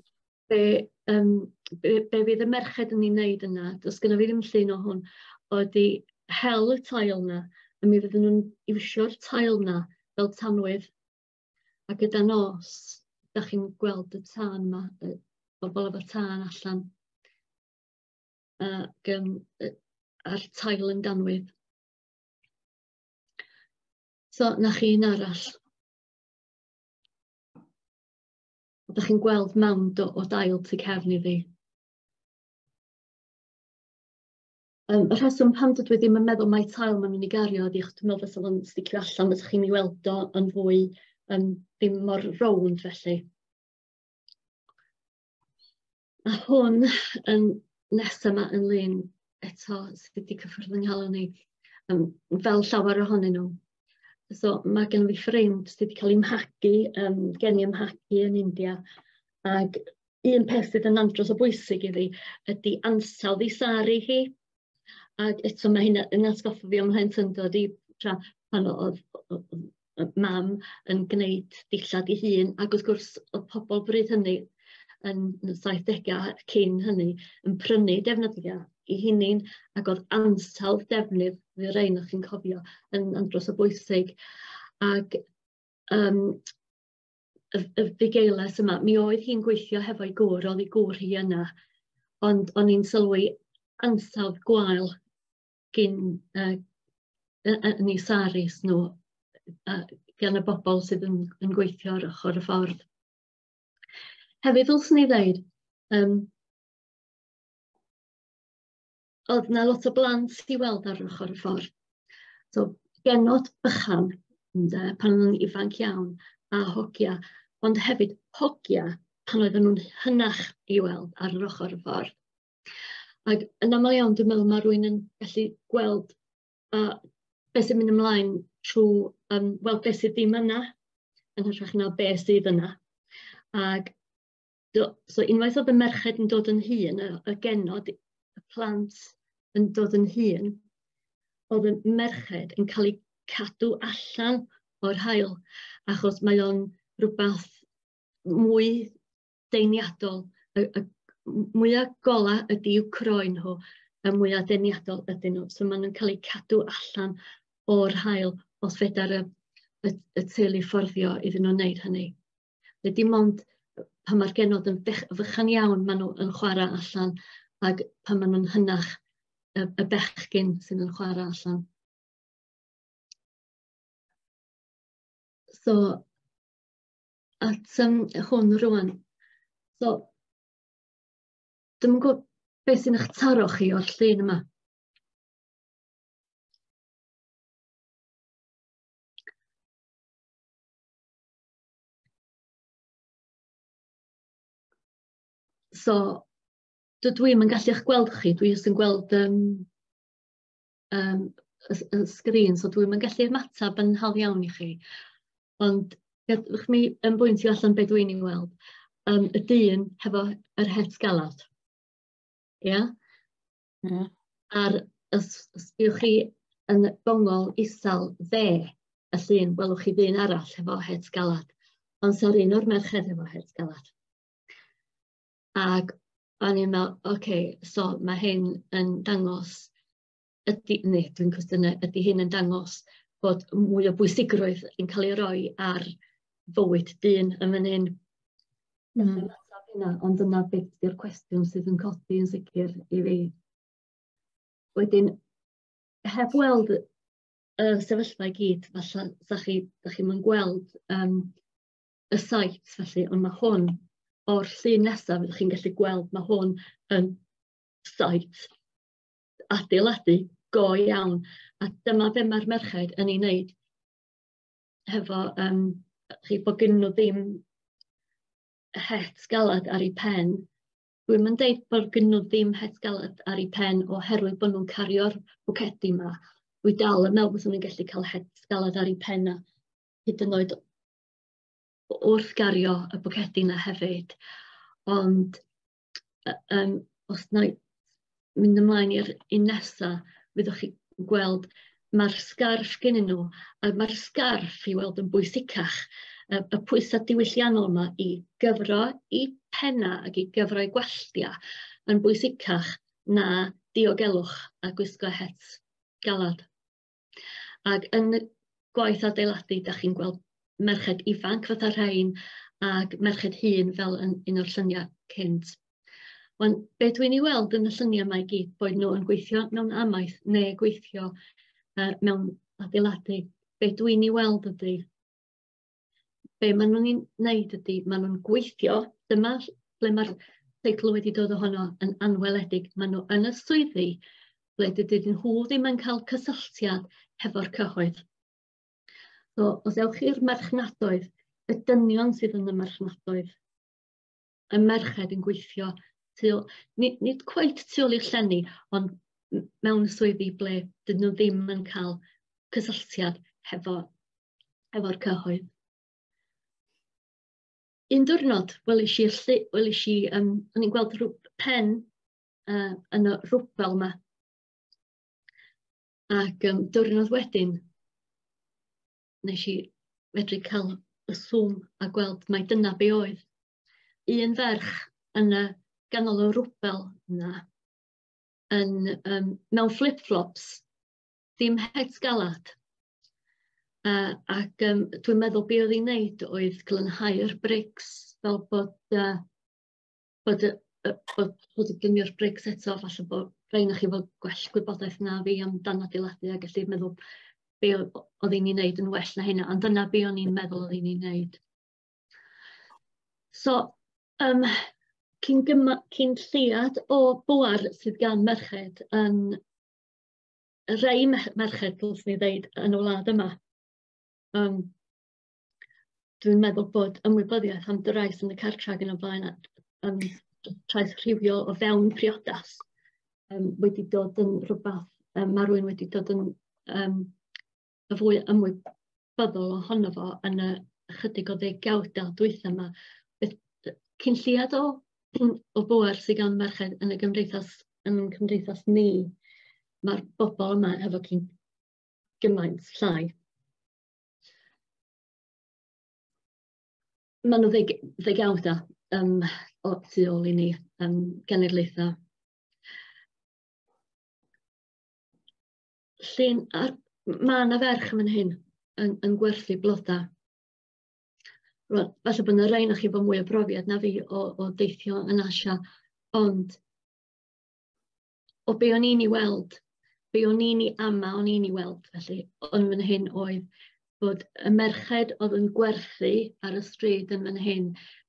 be fydd y merched yn ei wneud yna, does gynna fi ddim llun o hwn, ydy hel y tail yna, a mi fydden nhw'n iwsio'r tail yna fel tanwydd. A gyda nos, da chi'n gweld y tân yma, bobl efo tân allan, ac a'r tail yn danwydd. So, na chi un arall. Ydych chi'n gweld mound o dail tu cefn iddi. Y rheswm pam dydw i ddim yn meddwl mai tail maen nhw'n ei gario ydy, achos dwi'n meddwl fysa fo'n sticio allan, fysa chi'n ei weld o yn fwy, ddim mor rownd felly. A hwn yn nesaf yma yn lun eto sydd wedi cyffwrdd yng nghalon i, fel llawer ohonyn nhw. So mae gen fi ffrind sydd wedi cael ei mhagu, gen i ymhagu yn India, ac un peth sydd yn andros o bwysig iddi ydy ansawdd ei sari hi. Ac eto mae hynna yn atgoffa fi o'm mhlentyndod i tra pan oedd mam yn gwneud dillad ei hun, ac wrth gwrs oedd pobl bryd hynny yn y 70au cyn hynny yn prynu defnyddiau i hunain, ac oedd ansawdd defnydd, fydd rhain o'ch chi'n cofio, yn andros o bwysig. Ac y fugeiles yma, mi oedd hi'n gweithio hefo'i gŵr, oedd ei gŵr hi yna, ond o'n i'n sylwi ansawdd gwael gyn yn eu saris nhw, gan y bobl sydd yn gweithio ar ochr y ffordd. Hefyd, ddylswn i ddeud, oedd na lot o blant i weld ar ochr y ffordd. So, genod bychan, ynde, pan oedden nhw'n ifanc iawn, a hogia, ond hefyd hogia pan oedden nhw'n hynach i weld ar yr ochr y ffordd. Ac yn aml iawn, dwi'n meddwl mae rhywun yn gallu gweld beth sy'n mynd ymlaen trwy weld beth sydd ddim yna, yn hytrach na beth sydd yna. Ac so unwaith oedd y merched yn dod yn hŷn, y genod, y plant yn dod yn hŷn, oedd y merched yn cael eu cadw allan o'r haul, achos mae o'n rhywbeth mwy deniadol. Y mwyaf gola ydy i'w croen nhw, y mwyaf deniadol ydyn nhw. So maen nhw'n cael eu cadw allan o'r haul os fedar y teulu fforddio iddyn nhw wneud hynny. Dim ond Pan mae'r genod yn fychan iawn, maen nhw yn chwarae allan, ac pan maen nhw'n hynach, y bechgyn sydd yn chwarae allan. So, at hwn rwan. So, dwi'm yn gwybod beth sy'n eich taro chi o'r llun yma. So, dydw i'm yn gallu eich gweld chi, dwi jyst yn gweld y sgrin, so dwi'm yn gallu ymateb yn hawdd iawn i chi. Ond gadewch mi yn bwyntio allan be dwi'n ei weld. Y dyn hefo yr het galad. Ia? Mm. A'r os sbiwch chi yn gongol isel dde y llun, welwch chi ddyn arall hefo het galad. Ond sa'r un o'r merched efo het galad. Ac o'n i'n meddwl, oce, okay, so mae hyn yn dangos, ydy, neu dwi'n cwestiynu, ydy hyn yn dangos bod mwy o bwysigrwydd yn cael ei roi ar fywyd dyn yn fan hyn. Hynna, ond dyna beth ydy'r cwestiwn sydd yn codi yn sicr i fi. Wedyn, heb weld y sefyllfa i gyd, falle da chi'm yn gweld y site felly, ond mae hwn o'r llun nesaf, ydych chi'n gallu gweld, mae hwn yn site adeiladu go iawn. A dyma be mae'r merched yn ei wneud hefo, chi bod gyn nhw ddim het galad ar eu pen. Dwi'm yn deud bod gyn nhw ddim het galad ar eu pen oherwydd bod nhw'n cario'r bwcedi yma. Dwi dal yn meddwl bod nhw'n gallu cael het galad ar eu pen a hyd yn oed wrth gario y bwcedi yna hefyd. Ond os na i mynd ymlaen i'r un nesa, fyddwch chi'n gweld mae'r sgarff gennyn nhw, a mae'r sgarff i weld yn bwysicach. Y pwysau diwylliannol yma i gyfro i penna ac i gyfro i gwalltia yn bwysicach na diogelwch a gwisgo het galad. Ac yn y gwaith adeiladu, da chi'n gweld merched ifanc fatha rhain ac merched hŷn fel yn un o'r lluniau cynt. Wan, be dwi'n ei weld yn y lluniau yma i gyd, bod nhw yn gweithio mewn amaeth neu gweithio mewn adeiladu, be dwi'n ei weld ydy, be maen nhw'n ei wneud ydy, maen nhw'n gweithio, dyma ble mae'r teitl wedi dod ohono yn anweledig, maen nhw yn y swyddi ble dydyn nhw ddim yn cael cysylltiad hefo'r cyhoedd. So, os ewch i'r marchnadoedd, y dynion sydd yn y marchnadoedd, y merched yn gweithio, nid cweit tu ôl i'r llenni, ond mewn swyddi ble dydyn nhw ddim yn cael cysylltiad hefo'r cyhoedd. Un diwrnod, welis i, o'n i'n gweld pen yn y rwbel yma. Ac diwrnod wedyn, nes i fedru cael y sŵm a gweld mai dyna be oedd. Un ferch yn y ganol y rwbel yna, mewn flip-flops, dim het galad. Ac dwi'n meddwl be oedd hi'n wneud oedd glanhau'r brics fel bod y brics eto, falle bod rhaid na chi fod gwell gwybodaeth na fi amdan adeiladu a gallu meddwl be oedd hi'n ei wneud yn well na hynna, ond dyna be o'n i'n meddwl oedd hi'n ei wneud. So, cyn lleiad o bŵer sydd gan merched yn rhai merched, dylswn i ddeud, yn y wlad yma. Dwi'n meddwl bod ymwybyddiaeth am drais yn y cartref yn y blaen, trais rhywiol o fewn priodas wedi dod yn rhywbeth, mae rhywun wedi dod yn y fwy ymwybyddol ohono fo yn y ychydig o ddegawdau dwytha yma. Cyn lleiad o bŵer sydd gan merched yn y gymdeithas, yn cymdeithas ni, mae'r bobl yma efo cyn gymaint llai. Maen nhw ddegawdau o tu ôl i ni, genedlaethau. Llun, mae yna ferch yn fan hyn yn gwerthu blodau. Rwan, falle bod yna rhain o chi efo mwy o brofiad na fi o deithio yn Asia, ond o be o'n i'n ei weld, be o'n i'n ei ama o'n i'n ei weld, felly, ond fan hyn oedd bod y merched oedd yn gwerthu ar y stryd yn fan hyn,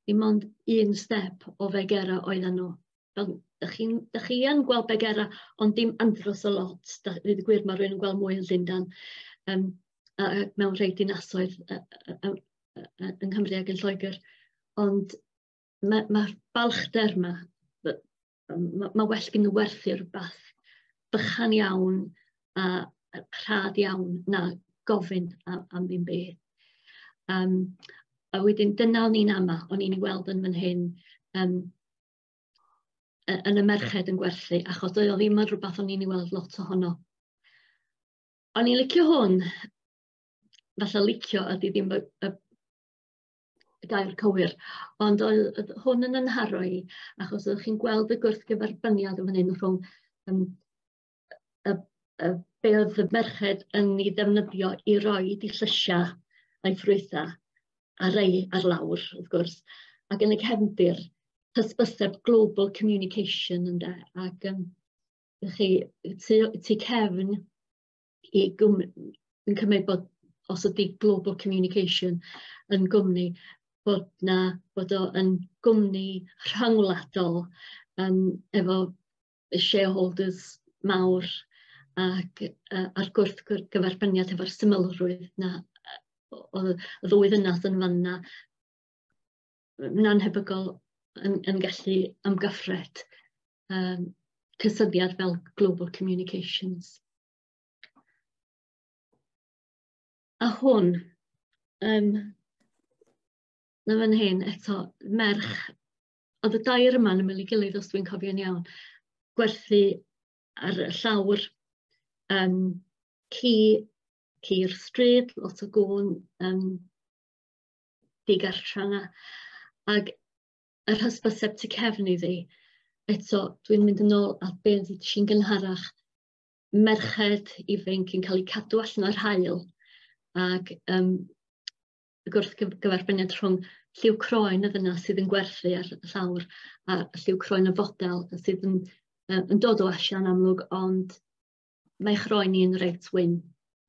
dim ond un step o fegera oedden nhw. Fel, dych chi yn gweld begera, ond dim andros o lot. Dweud y gwir, mae rhywun yn gweld mwy yn Llundain, a mewn rhai dinasoedd yng Nghymru ac yn Lloegr. Ond mae'r balchder yma, mae well gen nhw werthu rhywbeth bychan iawn a rhad iawn na gofyn am ddim byd. A wedyn dyna o'n i'n ama, o'n i'n ei weld yn fan hyn, yn y merched yn gwerthu, achos doedd o ddim yn rhywbeth o'n i'n ei weld lot ohono. O'n i'n licio hwn, falle licio ydy ddim y gair cywir, ond oedd hwn yn 'nharo i, achos oeddech chi'n gweld y gwrthgyferbyniad yn fan hyn rhwng be oedd y merched yn ei ddefnyddio i roi eu llysiau a'i ffrwythau, a rei ar lawr, wrth gwrs, ac yn y cefndir, hysbyseb Global Communication, ynde, ac chi, tu cefn i gwmni, yn cymryd bod os ydy Global Communication yn gwmni, bod o yn gwmni rhyngwladol efo shareholders mawr ac a'r gwrthgyferbyniad efo'r symlrwydd na oedd y ddwy ddynas yn fanna na'n hebygol yn gallu amgyffred cysylltiad fel Global Communications. A hwn, na fan hyn eto, merch, oedd y dair yma yn ymyl ei gilydd os dwi'n cofio'n iawn, gwerthu ar y llawr, ci'r stryd, lot o gwn digartra yna, ac yr hysbyseb tu cefn iddi, eto dwi'n mynd yn ôl at be ddeudais i'n gynharach, merched ifanc yn cael eu cadw allan o'r haul, ac y gwrthgyferbyniad rhwng lliw croen y ddynas sydd yn gwerthu ar y llawr a lliw croen y fodel sydd yn dod o Asia yn amlwg, ond mae chroen i'n reit wyn,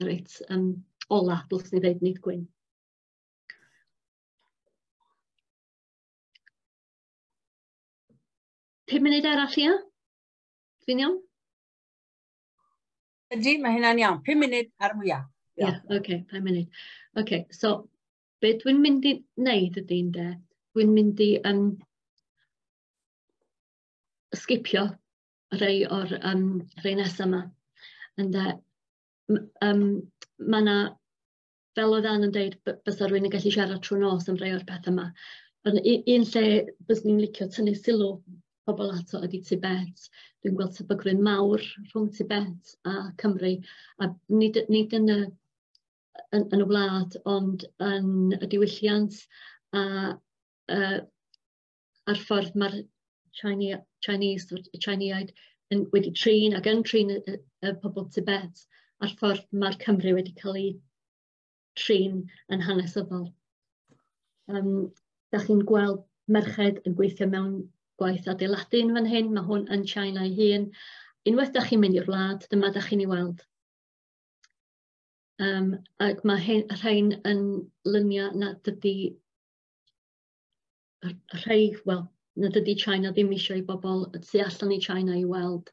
reit ola, dylswn i ddeud, nid gwyn. 5 munud arall, ia? Dwi'n iawn? Ydy, mae hynna'n iawn. 5 munud ar mwyaf. Ie, yeah, oce, okay, 5 munud. Oce, okay, so be dwi'n mynd i wneud ydy, ynde, dwi'n mynd i sgipio rhai o'r rhai nesaf yma. Ynde, mae yna, fel oedd Ann yn dweud, bysa rhywun yn gallu siarad trwy nos am rai o'r pethau yma. Ond un lle byswn i'n licio tynnu sylw pobl ato ydy Tibet. Dwi'n gweld tebygrwydd mawr rhwng Tibet a Cymru, a nid yn y wlad, ond yn y diwylliant a a'r ffordd mae'r Chineiaid wedi trin ac yn trin y pobl Tibet, a'r ffordd mae'r Cymru wedi cael eu trin yn hanesyddol. Da chi'n gweld merched yn gweithio mewn gwaith adeiladu yn fan hyn, mae hwn yn China ei hun. Unwaith da chi'n mynd i'r wlad, dyma da chi'n ei weld. Ac mae rhain yn luniau na dydy rhai, wel, na dydy China ddim eisiau i bobl tu allan i China i weld.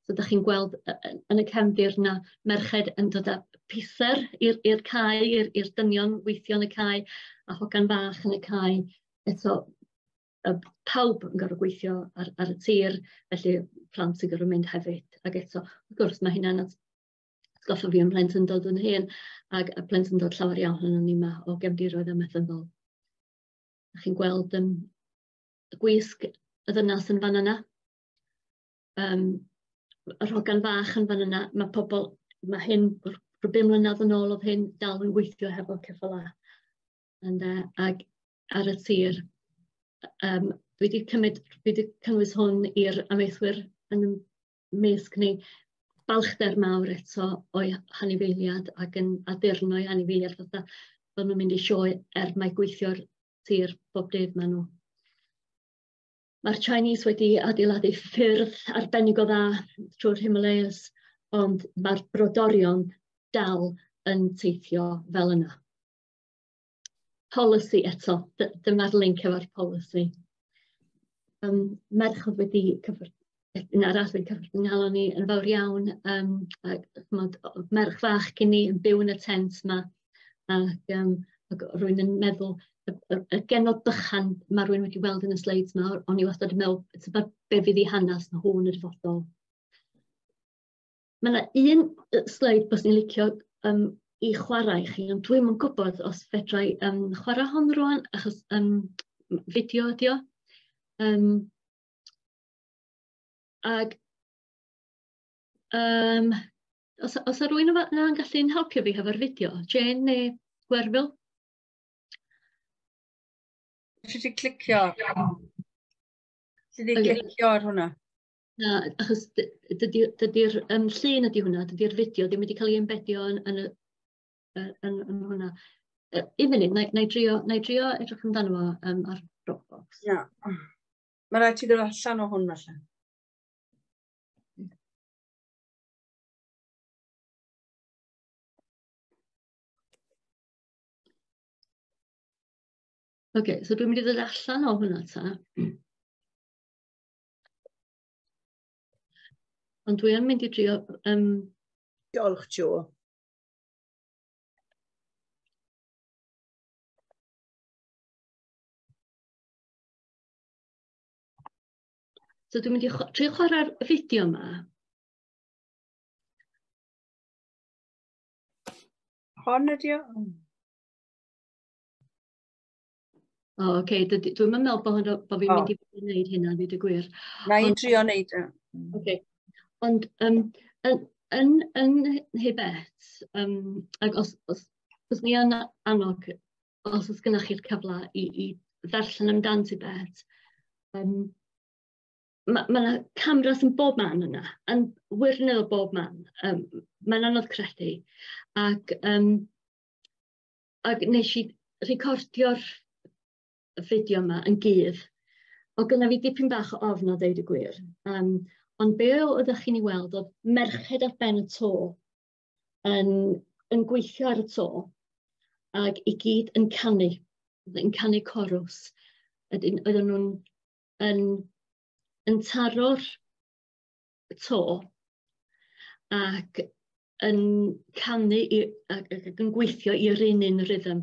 So da chi'n gweld yn y cefndir na merched yn dod â piser i'r cae, i'r dynion weithio yn y cae, a hogan fach yn y cae. Eto, pawb yn gorfod gweithio ar y tir, felly plant yn gorfod mynd hefyd. Ac eto, wrth gwrs, mae hynna'n atgoffa fi am plentyndod yn hyn, ac y plentyndod llawer iawn yn ni yma o gefndiroedd amaethyddol. Chi'n gweld y gwisg y ddynas yn fan yna, yr hogan fach yn fan yna, mae pobl, mae hyn, rhyw 5 mlynedd yn ôl oedd hyn dal yn gweithio hefo ceffylau. Ac ar y tir, dwi wedi cynnwys hwn i'r amaethwyr yn y mysg ni, balchder mawr eto o'i hanifeiliad ac yn addurno ei hanifeiliad fatha bod nhw'n mynd i sioe er mai gweithio'r tir bob dydd maen nhw. Mae'r Chinese wedi adeiladu ffyrdd arbennig o dda trwy'r Himalayas, ond mae'r brodorion dal yn teithio fel yna. Polisi eto, dyma'r link efo'r polisi. Merch oedd wedi cyffwrdd, un arall wedi cyffwrdd yng nghalon ni yn fawr iawn, ac, ch'mod, merch fach gen i yn byw yn y tent yma, ac rwy'n yn meddwl, y genod bychan mae rhywun wedi weld yn y slides yma, o'n i wastad yn meddwl, tybed be fydd ei hanes nhw yn y dyfodol. Mae yna un sleid bys ni'n licio i chwarae i chi, ond dwi'm yn gwybod os fedrai chwarae hon rwan, achos fideo ydi o. Ag os rhywun yna'n gallu'n helpu fi hefo'r fideo, Jane neu Gwerfyl? Ti wedi clicio. Ti wedi clicio ar hwnna? Na, achos dydy'r llun ydy hwnna, dydy'r fideo ddim wedi cael ei embedio yn hwnna. Un munud, na i drio edrych amdano fo ar Dropbox. Na. Mae rhaid ti ddod allan o hwn falle. Oce, so dwi'n mynd i ddod allan o hwnna ta. Ond dwi yn mynd i drio... Diolch, Jo. So dwi'n mynd i trio chwarae'r fideo yma. Hon ydi o? O, oce. Dwi'n meddwl bod fi'n mynd i wneud hynna, ddweud y gwir. Na i drio wneud e. Oce. Ond yn Nhibet, ac os ni yn annog, os oes gennych chi'r cyfle i ddarllen amdan Tibet, mae yna cameras yn bob man yna, yn wirioneddol bob man. Mae'n anodd credu. Ac nes i recordio'r fideo yma yn gudd. O gynna fi dipyn bach o ofn o ddeud y gwir. Ond be oeddech chi'n ei weld oedd merched ar ben y to yn gweithio ar y to ac i gyd yn canu corws. Oedden nhw'n yn taro'r to ac yn canu ac yn gweithio i'r un rhythm.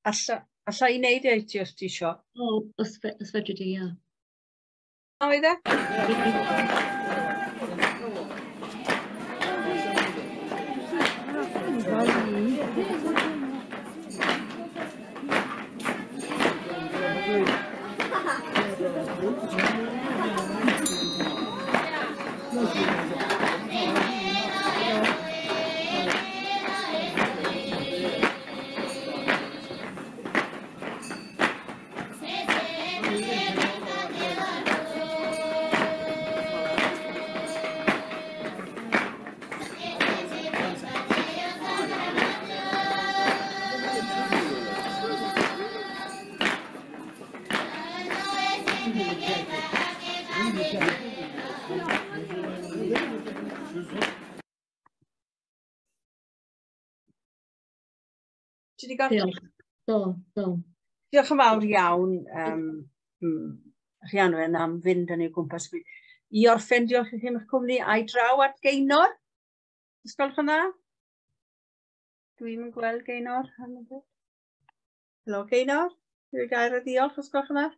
Alla i wneud e i ti os ti isio? O, os fedri di, ia. Oedd e? Ti 'di gorffen? Diolch. Do, do. Diolch yn fawr iawn, Rhianwen, am fynd yn ei gwmpas. I orffen, diolch i chi am eich cwmni, a'i draw at Gaynor. Os gwelwch yn dda? Dwi'm yn gweld Gaynor. Helo, Gaynor. Dwi'n gair o ddiolch, os gwelwch yn dda?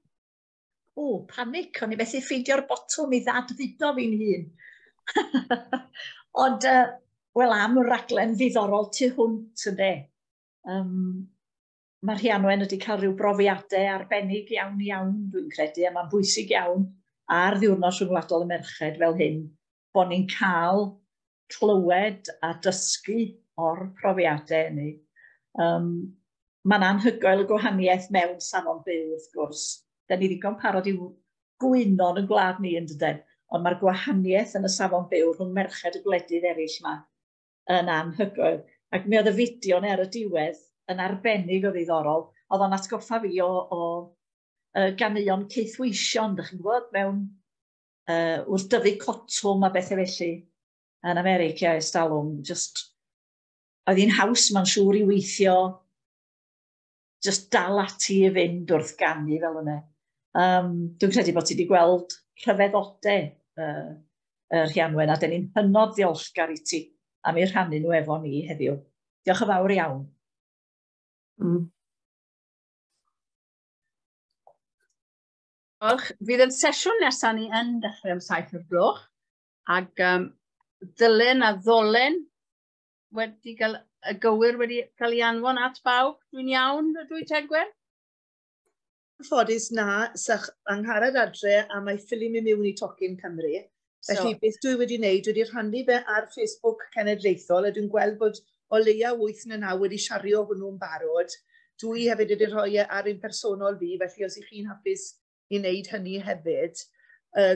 O, panic, o'n i methu ffeindio'r botwm i ddadfudo fi'n hun. Ond, wel, am raglen ddiddorol tu hwnt, ynde. Mae Rhianwen wedi cael rhyw brofiadau arbennig iawn iawn, dwi'n credu, a mae'n bwysig iawn ar Ddiwrnod Rhyngwladol y Merched fel hyn, bod ni'n cael clywed a dysgu o'r profiadau hynny. Mae'n anhygoel y gwahaniaeth mewn safon byw, wrth gwrs. Da ni ddigon parod i'w gwyno yn y gwlad ni, yn dydyn, ond mae'r gwahaniaeth yn y safon byw rhwng merched y gwledydd eraill yma yn anhygoel. Ac mi oedd y fideo yna ar y diwedd yn arbennig o ddiddorol. Oedd o'n atgoffa fi o ganeuon caethweision, dych chi'n gwybod, mewn wrth dyfu cotwm a bethau felly yn America ers talwm. Just, oedd hi'n haws, mae'n siŵr, i weithio, just dal ati i fynd wrth ganu fel yna. Dwi'n credu bod ti wedi gweld rhyfeddodau Rhianwen, a dyn ni'n hynod ddiolchgar i ti am eu rhannu nhw efo ni heddiw. Diolch yn fawr iawn. Diolch. Fydd yn sesiwn nesaf ni yn dechrau am 7 o'r gloch, ac dylen a ddolen wedi cael, y gywir wedi cael ei anfon at bawb. Dwi'n iawn, ydw i, Tegwen? Ffodus na, sach Angharad adre a mae ffili mynd mewn i Tocyn Cymru. Felly so, beth dwi wedi wneud, dwi wedi rhannu fe ar Facebook Cenedlaethol a dwi'n gweld bod o leia 8 neu 9 wedi siario hwnnw'n barod. Dwi hefyd wedi rhoi e ar un personol fi, felly os ych chi'n hapus i wneud hynny hefyd,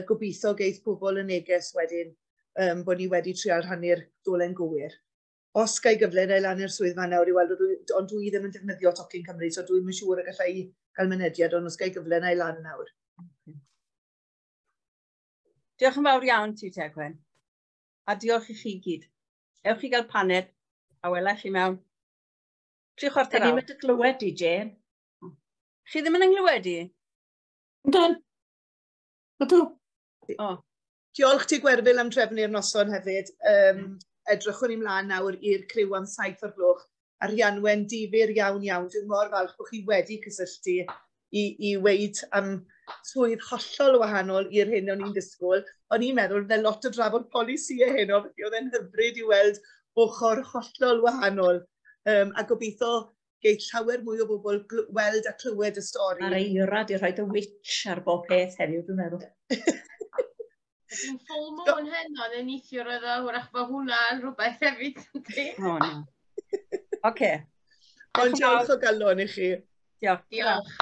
gobeithio geith pobl y neges wedyn bod ni wedi trial rhannu'r dolen gywir. Os gai gyfle, na i lan i'r swyddfa nawr i weld, ond dwi ddim yn defnyddio Tocyn Cymru, so dwi'n yn siŵr y gallai i gael mynediad, ond os gai gyfle, na i lan nawr. Diolch yn fawr iawn ti, Tegwen. A diolch i chi gyd. Ewch i gael paned, a wela chi mewn 7:45. Ni'n mynd y glywed di, Jane. Chi ddim yn yng i? Yndyn. Ydw. O. Diolch ti, Gwerfyl, am trefnu'r noson hefyd. Edrychwn ni mlaen nawr i'r criw am 7 o'r gloch. A Rhianwen, difyr iawn iawn. Dwi'n mor falch bod chi wedi cysylltu i weud am swydd hollol wahanol i'r hyn o'n i'n disgwyl. O'n i'n meddwl fel lot o drafod polisïau heno, felly oedd e'n hyfryd i weld ochr hollol wahanol. A gobeithio geith llawer mwy o bobl weld a clywed y stori. Mae'r eira di rhoi y witch ar bob peth heddiw, dwi'n meddwl. Ydyn full moon heno, neu neithiwr oedd o, hwrach bod hwnna yn rhywbeth hefyd, yndi? O, na. Oce. Ond diolch o galon i chi. Diolch. Diolch.